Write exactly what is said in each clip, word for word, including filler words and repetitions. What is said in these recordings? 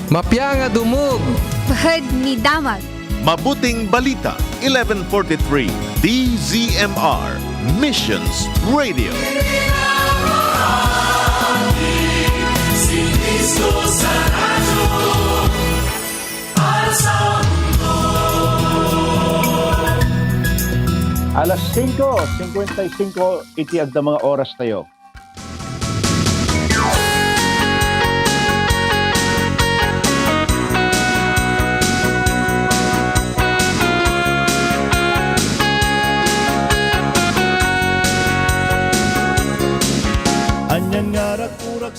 Mapia nga dumog. Pahad ni damag. Mabuting Balita, eleven forty-three, D Z M R, Missions Radio. Alas singko cincuenta y cinco iti adda mga oras tayo.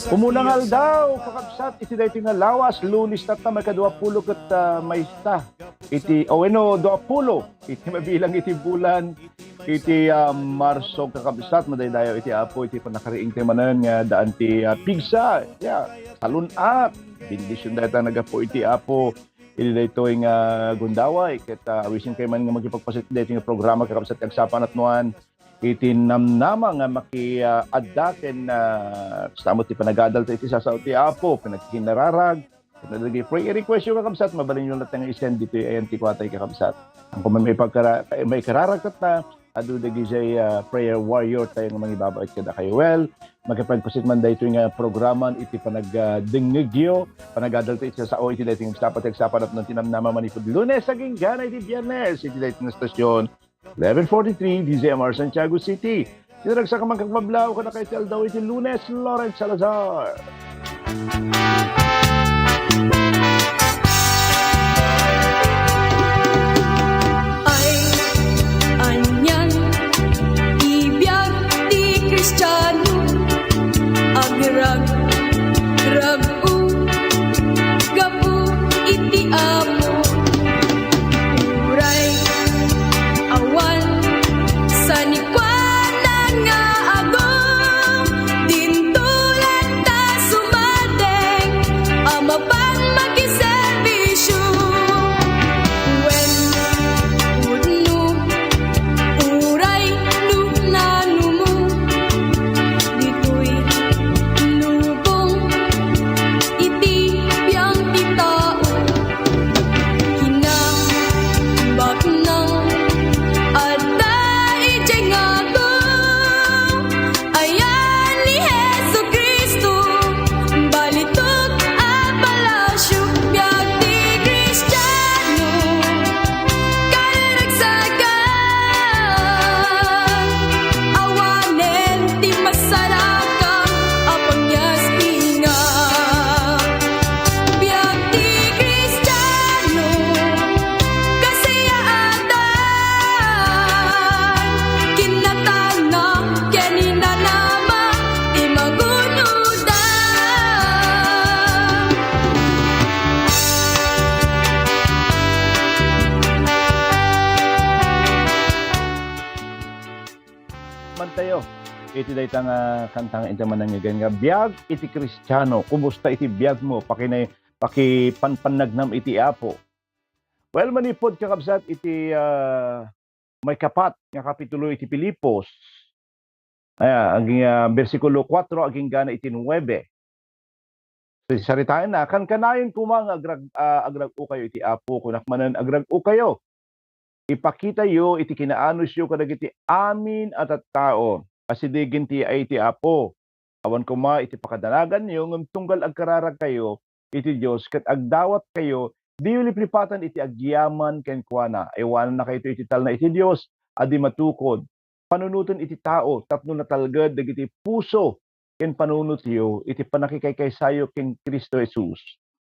Umuna nga aldaw, kakabsat, iti daytoy nga lawas, Lunes tatta, maikadua pulo ket, ah, maysa. Iti, o, wenno, dua pulo. Iti mabilang iti bulan, iti, ah, Marso, kakabsat, madaydayaw iti Apo, iti pannakariingta manen nga daan ti, ah, pigsa, ya, salun-at. Bendision dayta naggapu iti Apo, iti daytoy nga gundaway, ket, ah, awisenkayo man nga makipagpaset daytoy nga programa, kakabsat, ti agsapa a nanuan, iti namnama nga maki, ah, adda ken, ah, kasta met ti panagadal ta iti sasao ti Apo, panagkikinararag, ken adda dagiti prayer request yo, kakabsat, mabalinyo latta nga i-send ditoy ayan ti kuatay, kakabsat. Ngem koma maipagkara-, maikararag tatta, adu dagiti, ah, prayer warrior tayo nga mangibabaet kadakayo. Well, makipagpaset man daytoy nga programan iti panag-, ah, dengngegyo, panagadal ta iti sasao iti daytoy nga agsapa ti agsapa a nanuan ti namnama manipud Lunes agingga iti Biernes iti daytoy nga stasyon. Eleven forty-three, D Z M R Santiago City. Sinaragsak a mangkakabablaw kadakayo ti aldaw iti Lunes, Lawrence Salazar. Ay, anian, ti biag ti Kristiano, agrag-, rag-o, gapu iti Apo. Uray awan sanikuana nga agong, dinto latta sumadeng a mapan makiserbisio. Wen, pudno, uray no nanumo, ditoy lubong iti biag ti tao. Kinabaknang adda idiay ngato, ayan ni Jesu-Cristo, balitok a palasio, biag ti Kristiano. Kararagsakan, awanen ti masarakan a pagyaspingan. Biag ti Kristiano, kasiyaatan, kinatana, ken inanama, ti magunoda. Mantayo iti dayta nga kanta nga inta manangigan nga biag iti Kristiano. Kumusta iti biagmo? Pakinay-, pakipanpannagnam iti Apo. Well, manipud, kakabsat, iti, ah, maikapat nga kapitulo iti Filipos, ah, aging, ah, bersikulo kuatro agingga na iti nuebe. Saritaenna, kankanayon koma nga agrag-, ah, agrag-okayo iti Apo, kunak manen, agrag-okayo. Ipakitayo iti kinaanusyo kadagiti amin a tattao. Asidegen ti yaay ti Apo. Awan koma iti pakadanaganyo, ngem tunggal agkararagkayo iti Dios ket agdawatkayo, diyo liplipatan iti agyaman kenkuana. Aywanannakayto iti talna iti Dios a di matukod. Panunoten iti tao tapno natalged dagiti puso ken panunotyo iti pannakikaykaysayo ken Cristo Jesus.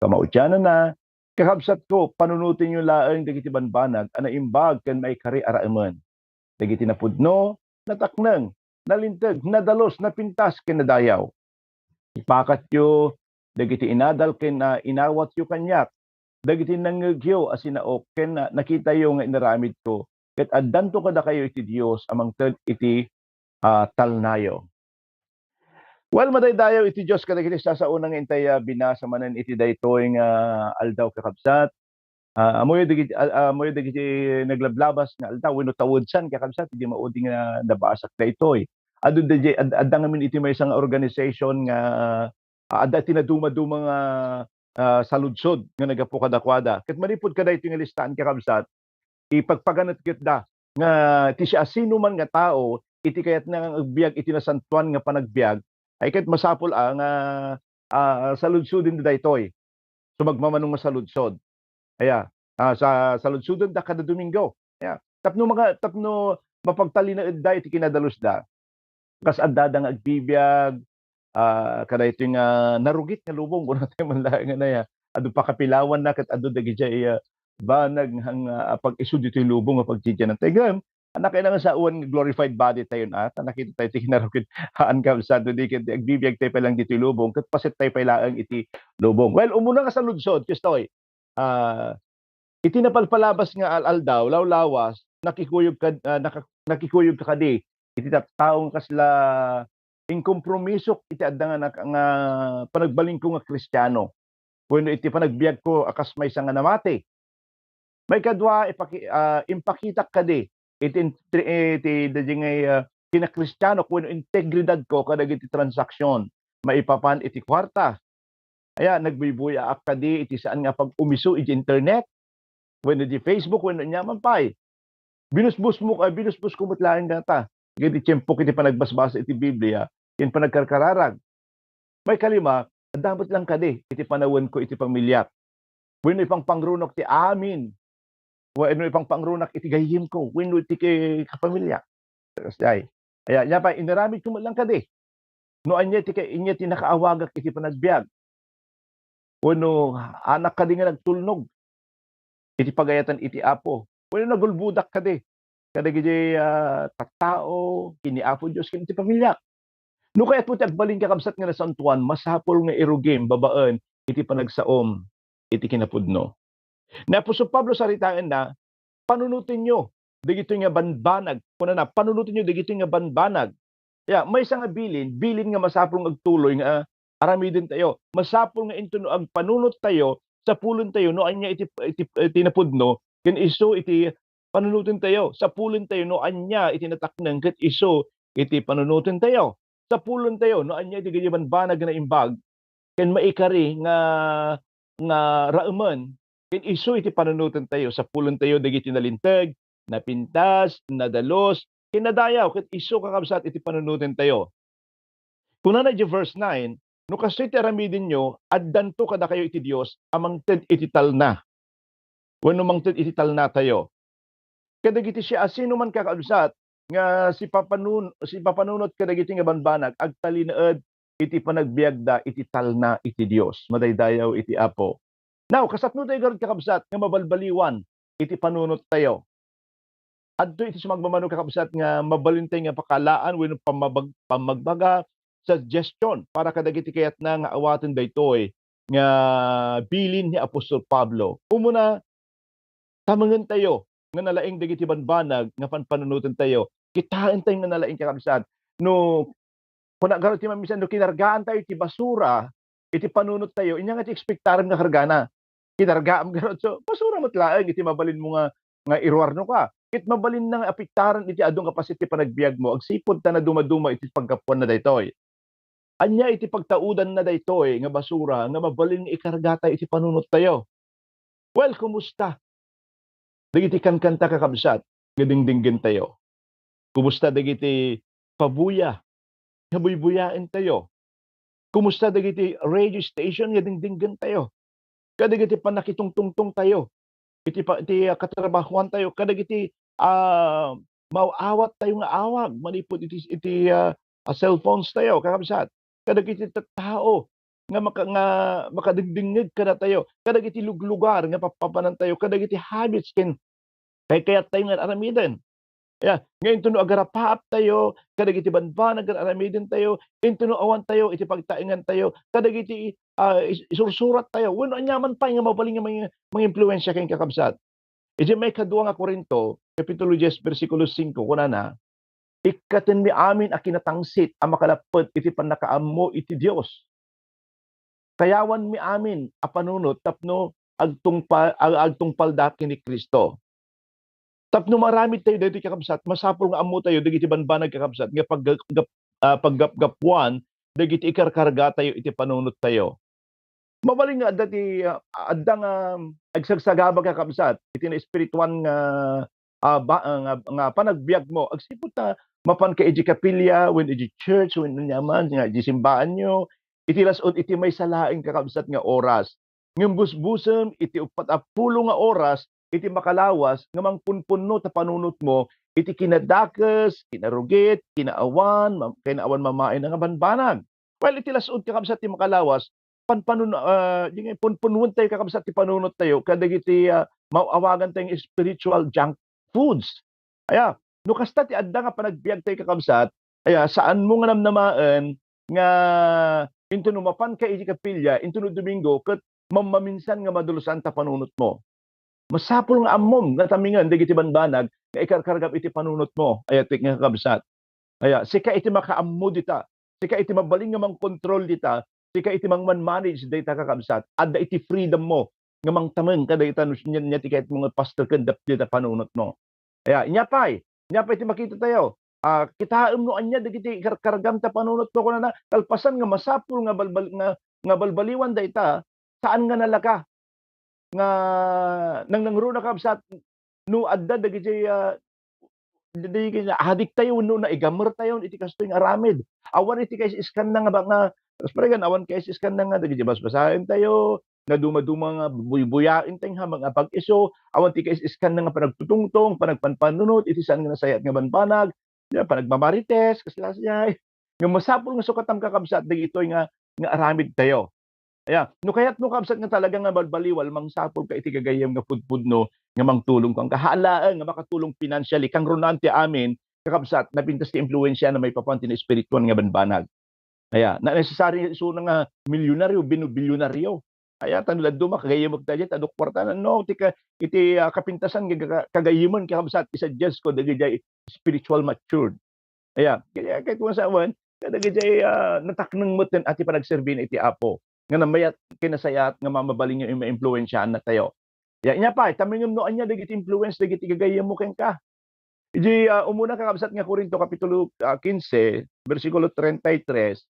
Kamaudiananna, kakabsatko, panunotenyo laeng dagiti banbanag a naimbag ken maikari a raemen. Dagiti napudno, natakneng, nalinteg, nadalus, napintas, ken nadayaw. Ipakatyo dagiti inadal ken, ah, inawatyo kaniak, dagiti nangngegyo a sinaok ken, ah, nakitayo nga inaramidko, ket addanto kadakayo iti Dios a mangted iti, ah, talnayo. Well, madaydayaw iti Dios kadagiti sasaona nga intay, ah, binasa manen iti daytoy nga aldaw, kakabsat. Ah, ammoyo dagiti, ah, ammoyo dagiti naglablabas nga aldaw wenno tawedsan, kakabsat, idi maudi nga nabasak daytoy. Adu daydiay, ad-, adda ngamin iti maysa nga organization nga, ah, adda ti nadumaduma nga ah, saludsod nga naggapu kadakuada. Ket manipud kadaytoy nga listaan, kakabsat, ipagpaganetgetda nga ti siasinoman nga tao iti kayatna nga agbiag iti nasantoan nga panagbiag, ay ket masapul a nga, ah, saludsodenda daytoy. So, magmamano nga saludsod. Aya, ah, sa-, saludsodenda kada Domingo. Aya, tapno maga-, tapno mapagtalinaedda iti kinadalusda. Kas addada nga agbibiag, ah, kadaytoy nga narugit nga lubong, kunatayo man laeng nga aya, adu pakapilawanna ket adu dagidiay, ah, banag nga, ah, pag-isu ditoy lubong nga pagdidianantayo. Ngem, annak kailangan sa awan nga glorified body tayo na, ta nakita tayo ti kinarugit, haan, kabsat, no di ket agbibiag tayo pay laeng ditoy lubong, ket paset tayo pay laeng iti lubong. Well, umuna nga saludsod, kastoy, ah, iti napalpalabas nga al-aldaw, lawlawas, nakikuyog kad-, ah, naka-, nakikuyog ka kadi iti tattao nga kasla inkompromisok iti adda nga nak-, nga panagbalinko nga Kristiano, wenno iti panagbiagko a kas maysa nga namati. Maikadua, ipaki-, ah, impakitak kadi iti intri-, iti daydiay, ah, kinakristianok wenno integridadko kadagiti transaksion maipapan iti kuarta. Aya, nagbuybuyaak kadi iti saan nga pag-umisu iti internet, wenno iti Facebook, wenno aniaman pay. Binusbusmo, ah, binusbosko met laeng dayta. Iti tiempo iti panagbasbasa iti Biblia, ken panagkarkararag. Maikalima, adda met laeng kadi iti panawenko iti pamiliak. Wenno ipangpangrunak ti amin. Wenno ipangpangrunak iti gayyemko. Wenno iti ki-, kapamiliak. Kasdiay. Aya, ania pay, inaramidko met laeng kadi. No ania ti ka-, ania ti nakaawagak iti panagbiag. Wenno, aanak kadi nga nagtulnog iti pagayatan iti Apo. Wenno, nagulbodak kadi kadagiti, ah, tattao, ken ni Apo Dios, ken iti pamiliak. No kayatmo ti agbalin, kakabsat, nga nasantoan, masapul nga irugim babaen iti panagsaom iti kinapudno. Ni apostol Pablo, saritaenna, "Panunotenyo dagitoy nga banbanag." Kunana, "Panunotenyo dagitoy nga banbanag." Ya, maysa nga bilin, bilin nga masapul nga agtuloy nga aramidentayo. Masapul nga inton no agpanunottayo, sapulentayo no ania iti, iti, iti napudno, ken isu iti panunotentayo. Sapulentayo no ania iti natakneng, ket isu iti panunotentayo. Sapulentayo no ania iti gayam banbanag nga naimbag, ken maikari nga, nga raemen, ken isu iti panunotentayo. Sapulentayo dagiti nalinteg, napintas, nadalus, ken nadayaw, ket isu, kakabsat, iti panunotentayo. Kunana iti verse nine, "No kastoy ti aramidenyo, addanto kadakayo iti Dios a mangted iti talna." Wenno mangted iti talnatayo. Kadagiti siasinoman, kakabsat, nga sipapanun-, sipapanunot kadagiti nga banbanag, agtalinaed iti panagbiagda iti talna iti Dios. Madaydayaw iti Apo. Now, kasatno tayo garud, kakabsat, nga mabalbaliwan iti panunottayo. Adtoy iti sumagmamano, kakabsat, nga mabalintay nga pakalaan wenno pammabag-, pammagbaga, suggestion para kadagiti kayatna nga awaten daytoy nga bilin ni apostol Pablo. Umuna, tamengentayo nga nalaing dagiti banbanag nga panpanunotentayo. Kitaentayo nga nalaing, kakabsat. No, kuna garud ti mammisan, no kinargaantayo iti basura iti panunottayo, ania nga ti ekspektarem nga kargana? Kinargaam garud, so, basura met laeng iti mabalinmo nga, nga iruarnoka. Ket mabalinna nga apektaran iti adu nga paset ti panagbiagmo, agsipud ta nadumaduma iti paggapuanna daytoy. Ania iti pagtaudanna daytoy nga basura nga mabalin nga ikargatayo iti panunottayo? Well, kumusta dagiti kankanta, kakabsat, nga dingdinggentayo? Kumusta dagiti pabuya nga buybuyaentayo? Kumusta dagiti radio station nga dingdinggentayo? Kadagiti pannakitungtungtongtayo iti pa-, iti, ah, katrabahuantayo, kadagiti, ah, maaw-awattayo nga awag manipud iti, iti, ah, ah, cellphones tayo, kakabsat. Kadagiti tattao nga maka-, nga makadingdingngeg kadatayo, kadagiti luglugar nga papapanantayo, kadagiti habits ken kaykayattayo nga aramiden. Ya, nga inton no agarapaaptayo kadagiti banbanag nga aramidentayo, inton no awantayo iti pagtaengantayo kadagiti, ah, is-, isursurattayo, wenno aniaman pay nga mabalin nga mangi-, mangimpluensia ken, kakabsat. Iti maikadua nga Corinto, Kapitulo dies, bersikulo singko, kunana, "Ikkatenmi amin a kinatangsit a makalapped iti pannakaammo iti Dios. Kayawanmi amin a panunot tapno agtungpa-, ag-, agtungpalda ken ni Cristo." Tapno maaramid tayo daytoy, kakabsat, masapul nga ammo tayo dagiti banbanag, kakabsat, nga pagga-, gap-, ah, paggapgapuan dagiti ikarkarga tayo iti panunot tayo. Mabalin nga adda ti, ah, adda nga agsagsagaba, kakabsat, iti naespirituan nga, ah, ba-, ah, nga, nga panagbiag mo. Agsipud ta mapan ka iti kapilya, wen iti church, wen ania man, nga iti simbaanyo, iti las-, iti maysa laeng, kakabsat, nga oras. Ngem busbusem iti uppat a pulo nga oras iti makalawas nga mangpunpunno ta panunotmo iti kinadakes, kinarugit, kinaawan, ma-, kinaawan mamaina nga banbanag. Well, iti las-ud, kakabsat, ti makalawas, panpanun-, ah, di nga punpunwentayo, kakabsat, ti panunottayo kadagiti, ah, maawagantayo nga spiritual junk foods. Aya, no kasta ti adda nga panagbiagtayo, kakabsat, aya, saanmo nga namnamaen nga inton no mapanka iti kapilya, inton no Domingo, ket mammaminsan nga madulusan ta panunotmo. Masapul nga ammom nga tamingen dagiti banbanag nga ikarkargam iti panunotmo. Aya, ti nga, kakabsat. Aya, sika iti makaammo dita. Sika iti mabalin nga mangkontrol dita. Sika iti mangman-manage dayta, kakabsat. Adda iti freedom mo nga mangtameng kadayta no ania, ania ti kayatmo nga pastor ken dap-, dita panunotmo. Aya, nia pay, nia pay ti makitatayo. Ah, kitaem no ania dagiti ikarkargam ta panunotmo, kunana, kalpasan nga masapul nga balbal-, nga, nga balbaliwan dayta, saan nga nalaka. Nga nangnangruna, kabsat, no adda dagiti, ah, dagiti adiktayo wenno naigamertayo iti kastoy nga aramid. Awan iti kais-iskanna nga ba-, nga, kas paregan, awan kais-iskanna nga dagiti basbasaentayo, nga dumaduma nga buybuyaentayo nga pag-isu, awan ti kais-iskanna nga panagtutungtong, panagpanpanunot iti saan nga nasayaat nga banbanag, ya, panagmamarites, kasla siya. Nga masapul nga sukatam, kakabsat, dagitoy nga, nga aramidtayo. Aya, no kayatmo, kabsat, nga talaga nga balbaliwan, mangsapulka iti gagayyem nga pudpudno nga mangtulong kenka. Haan laeng nga makatulong financially, kangrunaan ti amin, kakabsat, napintas ti impluensiana maipapan ti naespirituan nga banbanag. Aya, na necessary isuna nga milyonaryo, binu-, bilyonaryo. Aya, ta no dadduma, kagayyemek ta diay, ta adu kuartana. No, ti ka-, iti, ah, kapintasan nga ga-, kagayyemen, kakabsat, isadiasko dagiti spiritual matured. Aya, kaya, kaya kung saan, kadagiti, ah, natakneng metten a ti panagserbina iti Apo. Nga namayat, kinasayaat nga mamabalin nga maimpluensiaannatayo. Ya, nia pay, tamengem no ania dagiti influence dagiti gagayyemmo kenka. Iti, ah, umuna, kakabsat, nga Corinto, kapitulo, ah, kinse, bersikulo treinta y tres,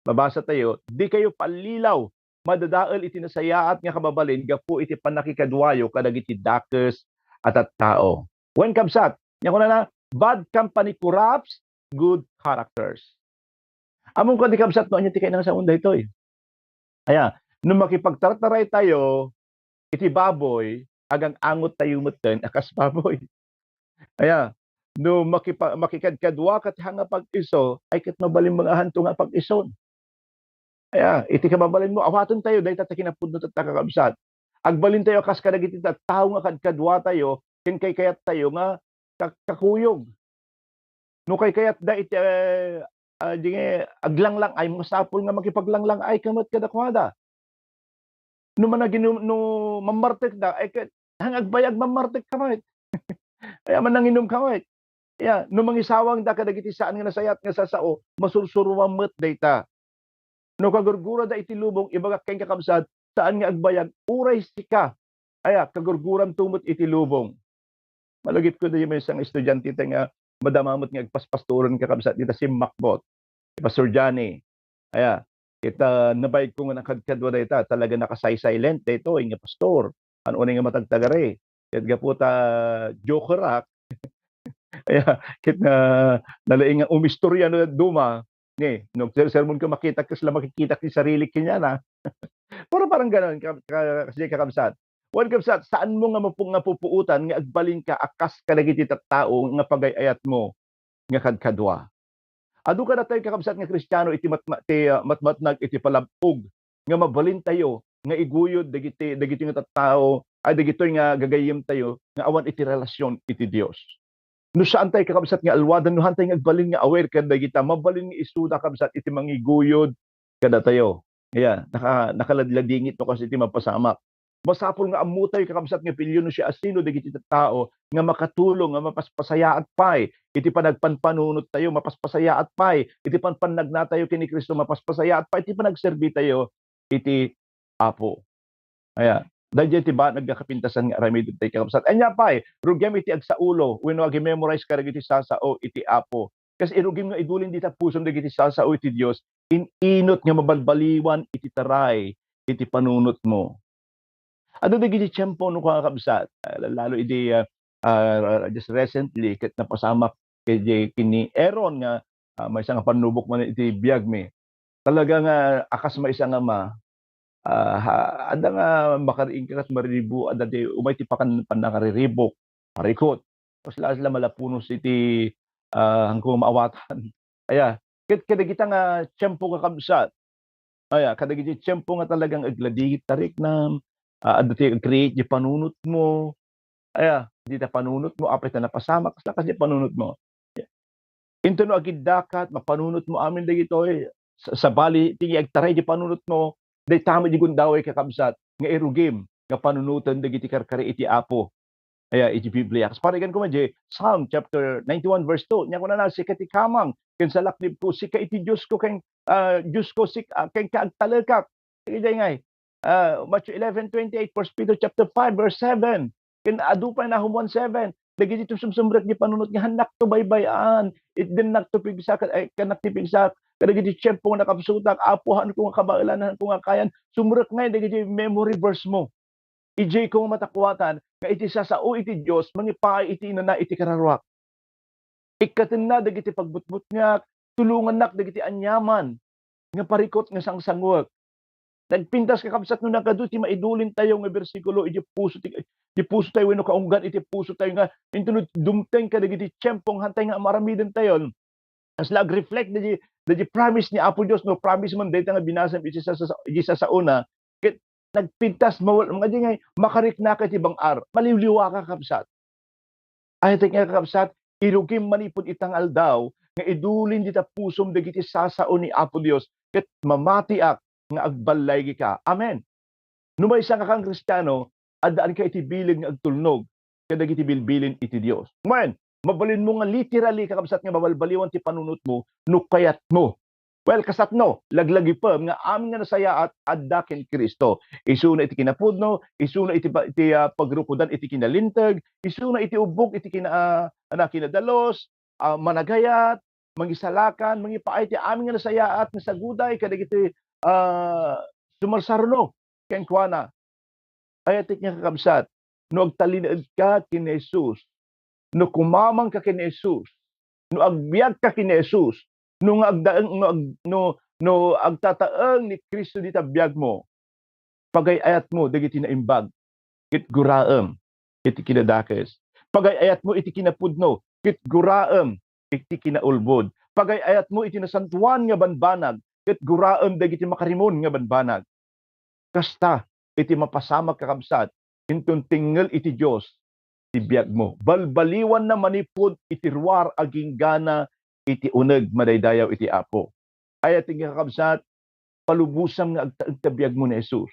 mabasa tayo, "Dikayo pallilaw, madadael iti nasayaat nga kababalin gapu iti pannakikaduayo kadagiti dakes a tattao." Wen, kabsat, nia kunana, "Bad company corrupts good characters." Ammom kadi, kabsat, no ania ti kayat nga saon daytoy. Aya, no makipagtartaraytayo iti baboy, agang-angottayo metten a kas baboy. Aya, no makipa-, makikadkaduaka ti hanga pag-isu, ay ket mabalin nga ahanto nga pag-isun. Aya, iti kababalinmo, awatentayo dayta ti kinapudno tatta, kakabsat. Agbalintayo a kas kadagiti tattao nga kadkaduatayo ken kaykayattayo nga ka-, kakuyog. No kaykayatda iti, eh, ah, di nga aglanglang-ay, masapul nga makipaglanglang-ay ka met kadakuada. No managinum-, no mammartekda, ay ket, hang agbayag mammartekka met. Ay, aman nanginumka met. Ya, no mangisawangda kadagiti saan nga nasayaat nga sasao, masursuroam met dayta. No kagurgurada iti lubong, ibagak kenka, kabsat, saan nga agbayag, uray sika. Aya, kagurguranto met iti lubong. Malagipko dayta maysa nga estudiante ta nga madama met nga agpaspastoren, kakabsat, dita simmakbot. Pastor Johnny. Aya, ket nabayagko nga nakadkadua dayta, talaga naka-silent daytoy nga pastor. Ano ni nga matagtagari? Ket gapu ta jokerak, aya, ket na, nalaing nga umistorya no duma, ni, no, ser-, sermonko, makitak kasla makikitak ti sarilik kenkuana. Pero parang ganon, ka-, ka-, kasi, kakabsat. Wen, kabsat, saanmo nga mapu-, nga pupuotan nga agbalinka a kas kadagiti tattao nga pagay-ayatmo nga kadkadua. Adu kadatayo, kakabsat, nga Kristiano iti matma-, ti, ah, matmatnag iti palab-og nga mabalintayo nga iguyod dagiti, dagiti nga tattao, ay, dagitoy nga gagayyemtayo nga awan iti relasyon iti Dios. No saantayo, kakabsat, nga alwadan, no haantayo nga agbalin nga aware kadagita, mabalin nga isuda, kabsat, iti mangiguyod kadatayo. Aya, naka-, nakaladladingit no kas iti mapasamak. Masapul nga ammotayo, kakabsat, nga pilio no siasino dagiti tattao nga makatulong nga mapaspasayaat pay iti panagpanpanunottayo, mapaspasayaat pay iti panpannagnatayo ken ni Cristo, mapaspasayaat pay iti panagserbitayo iti Apo. Aya, daydiay ti banag nga kapintasan nga aramidentayo, kakabsat. Ania pay, rugem iti agsaulo wenno agi-memorize kadagiti sasao iti Apo. Kas irugim nga idulin dita pusom dagiti sasao iti Dios, in-inut nga mabalbaliwan iti taray iti panunotmo. Adda dagiti tiempo no, kakabsat, ah, lalo idi, ah, ah, just recently, ket napasamak iti ken ni Aaron nga, ah, maysa nga pannubok man iti biagmi. Talaga nga, a kas maysa nga ama, ah, ha, adda nga makariingka ket mariribu, adda ti umay ti pakan-, pannakariribuk, parikut. Kasla-, kasla malapunos iti, ah, haanko nga maawatan. Aya, ket kadagita nga tiempo, kakabsat, aya, kadagiti tiempo nga talagang agladingit ta riknam, ah, adda ti ag-create di panunotmo. Aya, dita panunotmo, apay ta napasamak, kasla kas di panunotmo. Inton no agiddakat, mapanunotmo amin dagitoy, sa-, sabali ti agtaray di panunotmo, dayta met di gundaway, kakabsat, nga irugim nga panunoten dagiti karkari iti Apo. Aya, iti Biblia. Kas parigan ko man, di Psalm chapter ninety-one verse two, nia kunana, "Sika ti kamang ken salaknibko, sika iti Diosko ken, ah, Diosko, sik-, ah, kenka agtalekak." Dagiti ngay, ah, Matthew eleven twenty-eight, First Peter chapter five verse seven, ken adu pay Nahum one seven, dagiti sumsumrek di panunot nga hannakto baybay-an, it-, dennakto pigsa, ket, ay, kannak ti pigsa, kadagiti tiempo nga nakabsutak, Apo, haanko nga kabaelan, haanko nga kayan, sumrek ngay dagiti memory verse mo. Idiay ko nga matakuatan nga iti sasao iti Dios mangipaay iti inana iti kararuak. Ikkatenna dagiti pagbutbutngak, tulongannak dagiti aniaman nga parikut nga sangsanguek. Nagpintas, kakabsat, no nagadu ti maidulintayo nga bersikulo iti puso ti, iti pusotayo wenno kaunggan iti pusotayo nga inton no dumteng kadagiti tiempo nga hantay nga amaramidentayon. Kasla ag-reflect dagiti, dagiti promise ni Apo Dios, no promise man dayta nga binasam iti sa-, sa-, iti sasaona, ket nagpintas, mawal-, nga di ngay makariknaka iti bang-ar, maliwliwaka, kakabsat. Ay, ket nga, kakabsat, irugim manipud ita nga aldaw nga idulin dita pusom dagiti sasao ni Apo Dios, ket mamatiak nga agballaygika. Amen. No maysa nga kan Kristiano, addaanka iti bileg nga agtulnog kadagiti bilbilin iti Dios. Ngem, mabalinmo nga literally, kakabsat, nga mabalbaliwan ti panunotmo no kayatmo. Well, kasatno, laglagipem nga amin nga nasayaat adda ken Cristo. Isuna iti kinapudno, isuna iti pa-, iti, ah, pagrukodan iti kinalinteg, isuna iti ubbog iti kina-, ah, ana, kinadalus, ah, managayat, mangisalakan, mangipaay ti amin nga nasayaat nga saguday kadagiti, ah, sumarsaruno kenkuana. Ay, ket nga, kakabsat, no agtalinaedka ken ni Jesus, no kumamangka ken ni Jesus, no agbiagka ken ni Jesus, no nga agdaeng, no ag-, no, no agtataeng ni Cristo dita biagmo, pagay-ayatmo dagiti naimbag, ket guraem iti kinadakes. Pagay-ayatmo iti kinapudno, ket guraem iti kinaulbod. Pagay-ayatmo iti nasantoan nga banbanag, ket guraem dagiti makarimon nga banbanag. Kasta iti mapasamak, kakabsat, inton tingngel iti Dios ti biagmo. Balbaliwanna manipud iti ruar agingga iti uneg madaydayaw iti Apo. Ay, ket nga, kakabsat, palubosam nga agtaeng ta biagmo ni Jesus.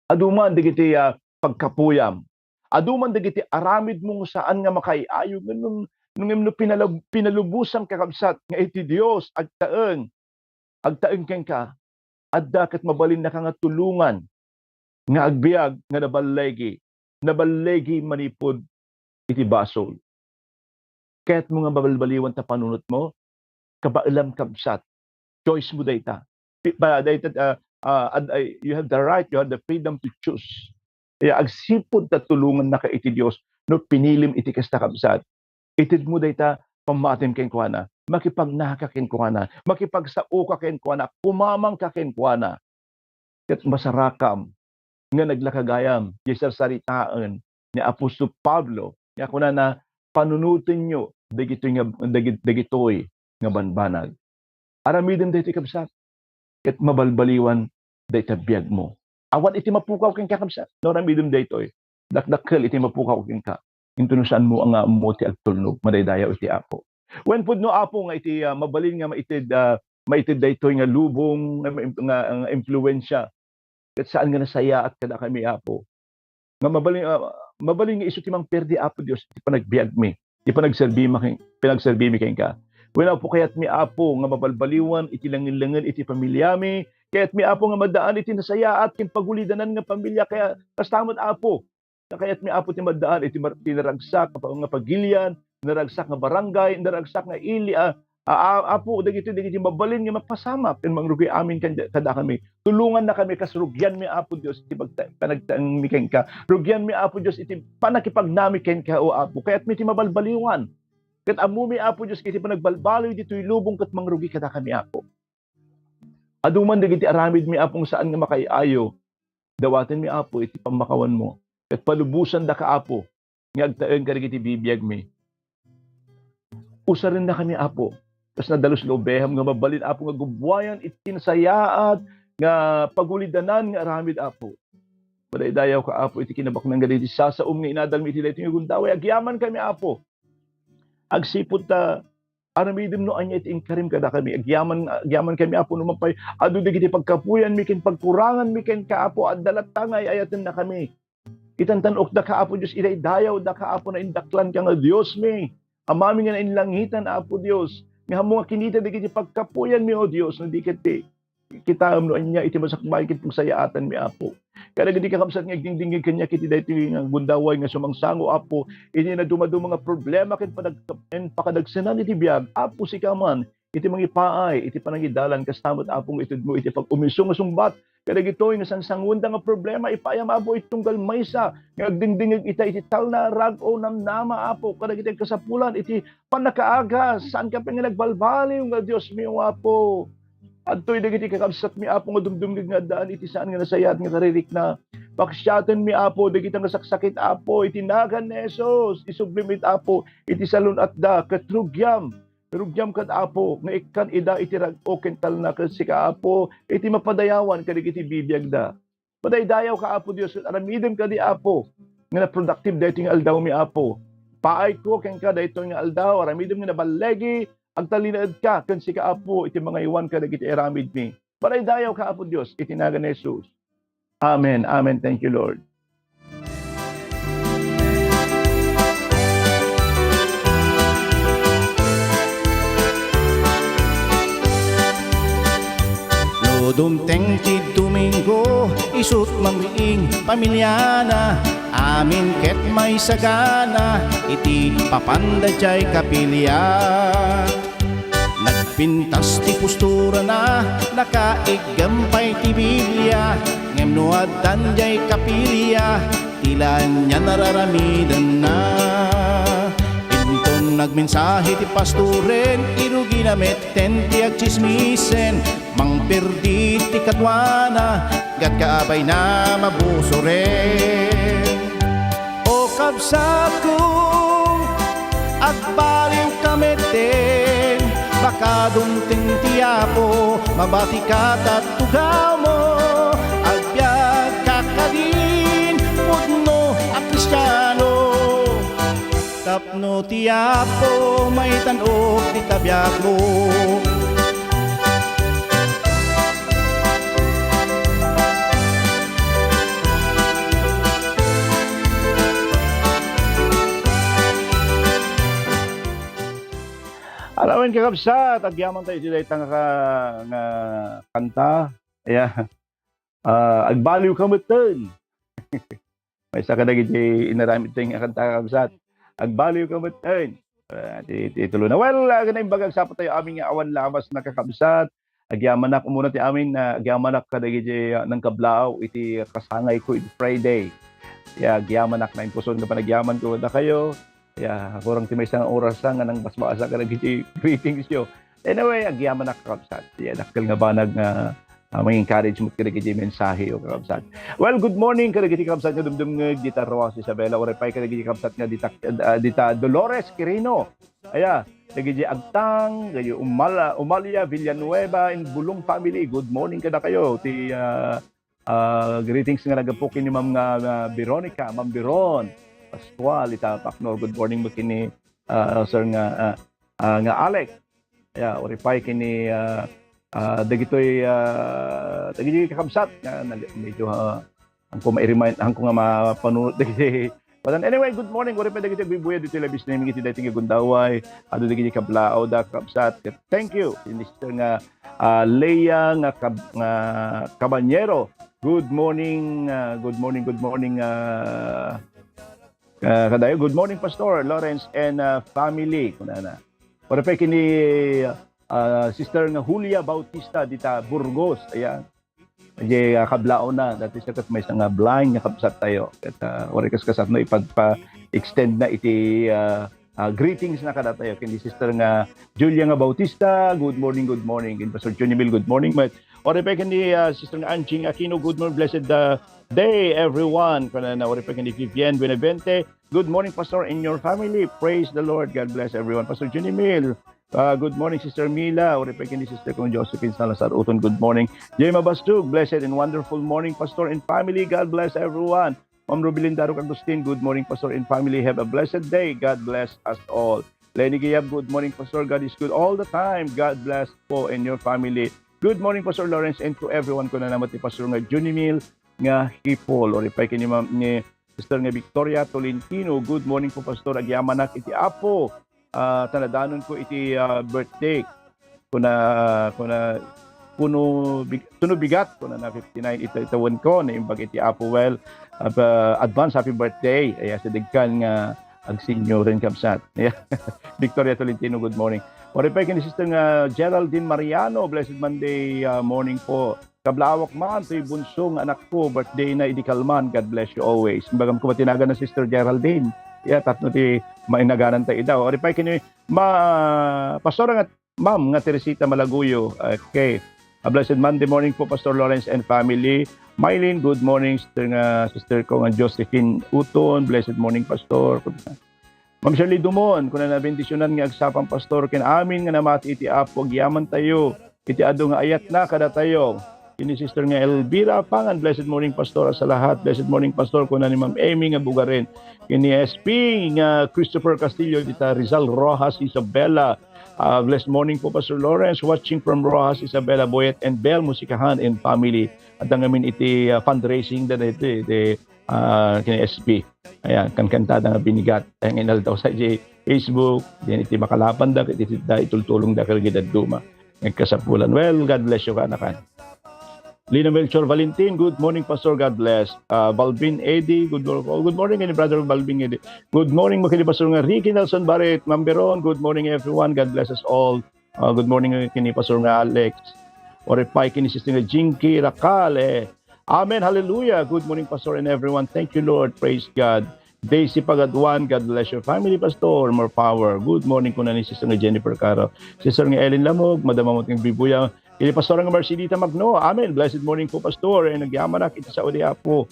Adu man dagiti, ah, pagkapuyam. Adu man dagiti aramidmo nga saan nga makaiayo, ngem no, ngem no pinalab-, pinalubosam, kakabsat, nga iti Dios agtaeng, agtaeng kenka, adda ket mabalinnaka nga tulongan nga agbiag nga naballegi, naballegi manipud iti basol. Kayatmo nga mabalbaliwan ta panunotmo? Kabaelam, kabsat. Choice mo dayta. Pi-, pa-, dayta, ah, ah, ad-, ay, you have the right, you have the freedom to choose. Kaya agsipud ta tulongannaka iti Dios no pinilim iti kasta, kabsat. Itedmo dayta pammatim kenkuana. Makipagnaka kenkuana. Makipagsaoka kenkuana. Kumamangka kenkuana. Ket masarakam nga naglaka gayam ti sarsaritaen ni apostol Pablo nga kunana, "Panunotenyo dagitoy nga, dagi-, dagitoy nga banbanag." Aramidem daytoy, kabsat, ket mabalbaliwan dayta biagmo. Awan iti mapukaw kenka, kabsat, no aramidem daytoy. Dakdakkel iti mapukaw kenka. Inton no saanmo nga ammo ti agtulnog, madaydayaw iti Apo. Wen pudno, Apo, nga iti, ah, mabalin nga maited, ah, maited daytoy nga lubong nga, nga, nga impluensia ket saan nga nasayaat kadakami, Apo. Nga mabalin, ah, mabalin nga isu ti mangperdi, Apo Dios, iti panagbiagmi, iti panagserbimi ken-, panagserbimi kenka. Wen, Apo, kayatmi, Apo, nga mabalbaliwan iti langen-langen iti pamiliami. Kayatmi, Apo, nga maddaan iti nasayaat ken pagulidanan nga pamilia. Kaya kasta met, Apo, nga kayatmi, Apo, ti maddaan iti mar-, ti naragsak nga pa-, nga pagilian, naragsak nga barangay, naragsak nga ili a, A-, a-, Apo, dagitoy, dagiti mabalin nga mapasamak ken mangrugi amin ken-, kadakami. Tulongannakami kas rugianmi, Apo Dios, iti pagta-, panagtaengmi kenka. Rugianmi, Apo Dios, iti pannakipagnami kenka, O Apo. Kayatmi ti mabalbaliwan. Ket ammomi, Apo Dios, iti panagbalbaliw ditoy lubong ket mangrugi kadakami, Apo. Adu man dagiti aramidmi, Apo, nga saan nga makaay-ayo. Dawatenmi, Apo, iti pammakawanmo. Ket palubosandaka, Apo, nga agtaeng kadagiti bibiagmi. Usarennakami, Apo, kas nadalus nga obeham nga mabalin, Apo, nga gubbuayan iti nasayaat nga pagulidanan nga aramid, Apo. Madaydayawka, Apo, iti kinabaknang nga dagiti sasaom nga inadalmi iti daytoy nga gundaway. Agyamankami, Apo. Agsipud ta aramidem no ania iti inkarim kadakami. Agyaman, agyamankami, Apo, no man pay adu dagiti pagkapuyanmi ken pagkuranganmi kenka, Apo, adda latta nga ay-ayatennakami. Itantan-okdaka, Apo Dios, idaydayawdaka, Apo, naindaklanka nga Diosmi. Amami nga nainlangitan, Apo Dios, nga ammo nga kinita dagiti pagkapuyanmi, O Dios, no di ket ti kitaem no ania iti masakbayan ket pagsayaatanmi, Apo. Kadagiti kakabsat nga agdingdingngeg kaniak iti daytoy nga gundaway nga sumangsango, Apo, iti nadumaduma nga problema ken padag-, ken pakadagsenan iti biag. Apo, sika man iti mangipaay iti panangidalan, kasta met, Apo, nga itedmo iti pag-umiso nga sungbat kadagitoy nga sangsanguenda nga problema. Ipaayam, Apo, iti tunggal maysa nga agdingdingngeg ita iti talna, rag-o, namnama, Apo, kadagiti agkasapulan iti pannakaagas, saanka pay nga nagbalbaliw nga Diosmi, O Apo. Adtoy dagiti kakabsatmi, Apo, nga dumdumngeg nga addaan iti saan nga nasayaat nga karirikna. Paksiatenmi, Apo, dagita nga saksakit, Apo, iti nagan ni Jesus. Isublimi, Apo, iti salun-atda ket rugiam. Rugiam kad, Apo, nga ikkan ida iti rag-o ken talna ken sika, Apo, iti mapadayawan kadagiti bibiagda. Madaydayawka, Apo Dios, ket aramidem kadi, Apo, nga naproductive daytoy nga aldawmi, Apo. Paayko kenka daytoy nga aldaw, aramidem nga naballegi, agtalinaedka ken sika, Apo, iti mangaywan kadagiti aramidmi. Madaydayawka, Apo Dios, iti nagan ni Jesus. Amen. Amen. Thank you, Lord. No dumteng ti Domingo, isut' mangriing pamiliana, amin ket maisagana iti papanda diay kapilia. Nagpintas ti posturana, nakaiggem pay ti Biblia, ngem no addan diay kapilia, ti la ania nararamidenna. Inton nagmensahe ti pastoren, irugina metten ti agtsismisen, mangperdi ti kaduana, ket kabayna mabusoren. O kabsatko, agbaliwka metten, baka dumteng ti Apo, mabatika ta tugawmo, agbiagka kadin, pudno a Kristiano. Tapno ti Apo maitan-ok ti kabiagmo. Alawen, kakabsat, agyaman tayo iti dayta nga ka-, nga kanta. Ayan. Ah, agbaliwka metten. Maysa kadagiti inaramid tayo nga kanta, kakabsat. Agbaliwka metten. Ah, ti, ti tulona. Well, ah, naimbag, agsapa tayo amin nga awan lamas, nakakabsat. Agyamanak umuna ti amin, ah, agyamanak kadagiti, ah, nangkablaaw iti kasangayko iti Friday. Ya, agyamanak, naimpuson nga panagyamanko kadakayo. Ya, kurang ti maysa nga oras, ah, nga nangbasbasa kadagiti greetings yo. Anyway, agyamanak, kakabsat. Ya, dakkel nga banag nga, ah, mang-encourage met kadagiti mensahe yo, kakabsat. Well, good morning kadagiti kakabsat nga dumdumngeg dita Roxas, Isabela, uray pay kadagiti kakabsat nga dita, ah, dita Dolores Quirino. Aya, dagiti agtang, gayo Umal-, Umalia Villanueva and Bulong family. Good morning kadakayo. Ti, ah, Ah, greetings nga naggapu ken ni Ma'am nga, nga Veronica, Ma'am Veron Pascual, ita Pacnor. Good morning mo ken ni, ah, Sir nga, ah, ah, nga Alex. Ya, uray pay ken ni, ah, ah, dagitoy, ah, dagitoy kakabsat nga nag-, medyo, ah, haanko ma-remind, haanko nga mapanunot dagiti But then, anyway, good morning. Uray pay dagiti agbuybuya ditoy live streaming iti daytoy nga gundaway. Adu dagiti kablaaw da, kabsat. Thank you. Mister nga, ah, Lea nga Cab-, nga Caballero. Good morning, ah, good morning, good morning, ah, ah, kadayo. Good morning, Pastor Lawrence and, ah, family. Kunana. Uray pay ken ni, ah, Sister nga Julia Bautista dita Burgos. Ayan. Di, ah, kablaawna, dati siya ket maysa nga blind nga kabsat tayo. Ket, ah, uray kas-, kasano ipagpa-extend na iti, ah, ah, greetings na kadatayo. Ken ni Sister nga Julia nga Bautista, good morning, good morning. Ken Pastor Junimil, good morning met. Uray pay ken ni, ah, Sister nga Anjing Aquino, good morning, blessed, ah, day, everyone. Kunana, uray pay ken ni Vivian Benavente, good morning, Pastor, and your family. Praise the Lord. God bless everyone. Pastor Junimil, ah, good morning, Sister Mila. Uray pay ken ni Sister kong Josephine Salazar Uton, good morning. Jema Bastug, blessed and wonderful morning, Pastor and family. God bless everyone. Ma'am Rubilin Daruk Agustin, good morning, Pastor and family. Have a blessed day. God bless us all. Lenny Giyab, good morning, Pastor. God is good all the time. God bless po and your family. Good morning, Pastor Lawrence, and to everyone. Kunana met ni Pastor nga Junimil nga Hipol. Uray pay ken ni Ma'am, ni Sister nga Victoria Tolentino, good morning po, Pastor. Agyamanak iti Apo. Ah, ta nadanonko iti, ah, birthday. Kuna, kuna, kuno big-, kuno bigat, kunana, fifty-nine, ita-, itawenko, naimbag iti Apo. Well, ah, ba-, advance happy birthday. Aya, sa dagkan nga agsenioren, kabsat. Victoria Tolentino, good morning. Uray pay ken ni Sister nga Geraldine Mariano, blessed Monday, ah, morning po. Kablaawak man, toy bunso nga anakko, birthday na idi kalman. God bless you always. Imbagam ko, matinagan na Sister Geraldine. Ya, tapno ti mainagananta ida. Uray pay ken ni Ma-, Pastora nga, Ma'am nga Teresita Malaguyo. Okay. A blessed Monday morning po, Pastor Lawrence and family. Mylene, good morning, sister nga, sister ko nga Josephine Uton. Blessed morning, Pastor. Ma'am Shirley Dumon, kunana, bendisionan nga agsapa, Pastor, ken amin nga namati iti Apo, agyamantayo iti adu nga ayatna kadatayo. Ken ni Sister nga Elvira Pangan, blessed morning, Pastor, a sa lahat. Blessed morning, Pastor, kuna ni Ma'am Amy nga Bugaren. Ken ni S P nga Christopher Castillo, dita Rizal Rojas, Isabela. Ah, blessed morning po, Pastor Lawrence, watching from Rojas, Isabela, Boyet and Bel Musicahan and family. Adda ngamin iti, ah, fundraising da iti, iti, ah, ken ni S P. Ayan, kankantada nga binigat. Ay, nga inaldaw sa di Facebook, din iti makalapanda, iti da, itultulong da, kagid dadduma. Nagkasapulan. Well, God bless you, kanakan. Lina Melchor Valentin, good morning, Pastor. God bless. Ah, Balvin Eddie, good morning. Oh, good morning, kini Brother Balvin Eddie. Good morning, mo kini Pastor nga Ricky Nelson Barret, Mamberon. Good morning, everyone. God bless us all. Ah, good morning, kini Pastor nga Alex. Uray pay kini Sister nga Jinky Racal, eh. Amen. Hallelujah. Good morning, Pastor, and everyone. Thank you, Lord. Praise God. Daisy Pagaduan, God bless your family, Pastor. More power. Good morning, kuna ni Sister nga Jennifer Caro. Sister nga Ellen Lamog, Madam Amot nga Bibuya. Kini Pastor nga Marcelita Magno. Amen. Blessed morning po, Pastor. And nagyamanak iti sao ti Apo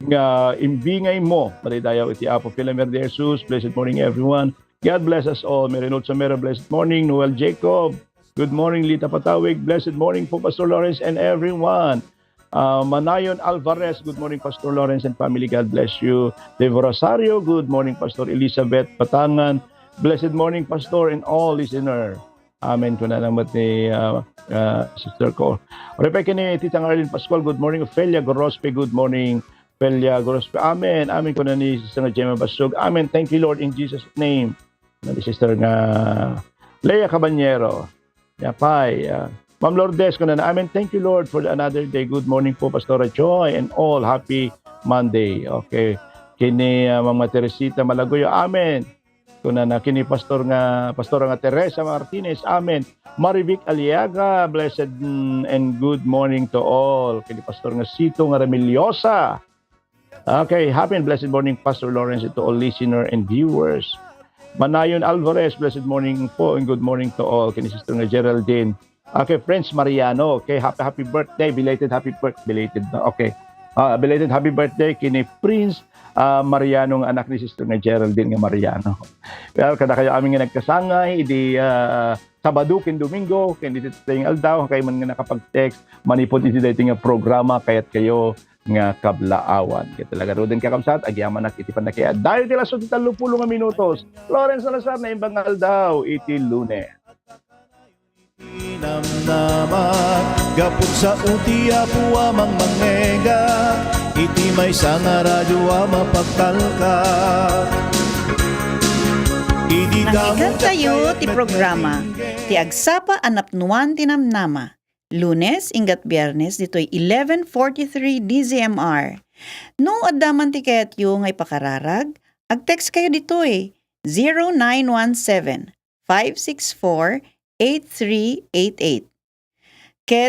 nga imbingay mo. Malidayaw iti Apo. Filomer de Jesus. Blessed morning, everyone. God bless us all. Mary Lord Samera, blessed morning. Noel Jacob, good morning. Lita Patawig, blessed morning po, Pastor Lawrence and everyone. Ah, Manayon Alvarez, good morning, Pastor Lawrence and family. God bless you. Devo Rosario, good morning, Pastor Elizabeth Patangan. Blessed morning, Pastor, and all listener. Amen. Kuna naman ni, ah, ah, sister ko. Uray pay ken ni Tita Arlene Pascual, good morning. Ophelia Gorospe, good morning. Ophelia Gorospe, amen. Amen. Kuna ni Sister nga Gemma Basug, amen. Thank you, Lord, in Jesus' name. Kuna ni Sister nga Lea Cabanyero. Yapay, ah, Ma'am Lourdes, kuna na, amen. Thank you, Lord, for another day. Good morning po, Pastora Joy, and all. Happy Monday. Okay. Kini, ah, Mama Teresita Malaguyo, amen. Kuna na kini Pastor nga, Pastora nga Teresa Martinez, amen. Marivic Aliaga, blessed, mm, and good morning to all. Kini Pastor nga Sito nga Remiliosa. Okay, happy and blessed morning, Pastor Lawrence, and to all listener and viewers. Manayon Alvarez, blessed morning po and good morning to all. Kini Sister nga Geraldine. Okay, Prince Mariano. Okay, happy, happy birthday, belated happy birth-, belated na. Okay. Ah, belated happy birthday kini Prince, ah, Mariano nga anak ni Sister nga Geraldine nga Mariano. Well, kada kayo amin nga nagkasangay, idi, ah, Sabado ken Domingo, ken iti daytoy nga aldaw, kayo man nga nakapag-text, manipud iti daytoy nga programa, kayat kayo nga kablaawan. Ket talaga ruden, kakabsat, agyamanak iti pannakayat. Dayo ti laso ti tallopulo nga minutos. Lawrence Salazar, naimbag nga aldaw iti Lunes. Namnama, gapu ta sao ti Apo a mangmangngeg iti maysa nga radio a mapagtalka. Idi Nangyigantayo ti programa, Ti Agsapa a Napnuan ti Namnama, Lunes, inggat Biernes, ditoy eleven forty-three D Z M R. No adda man ti kayatyo nga ipakararag, ag-text kayo ditoy, zero nine one seven, five six four, eight three eight eight.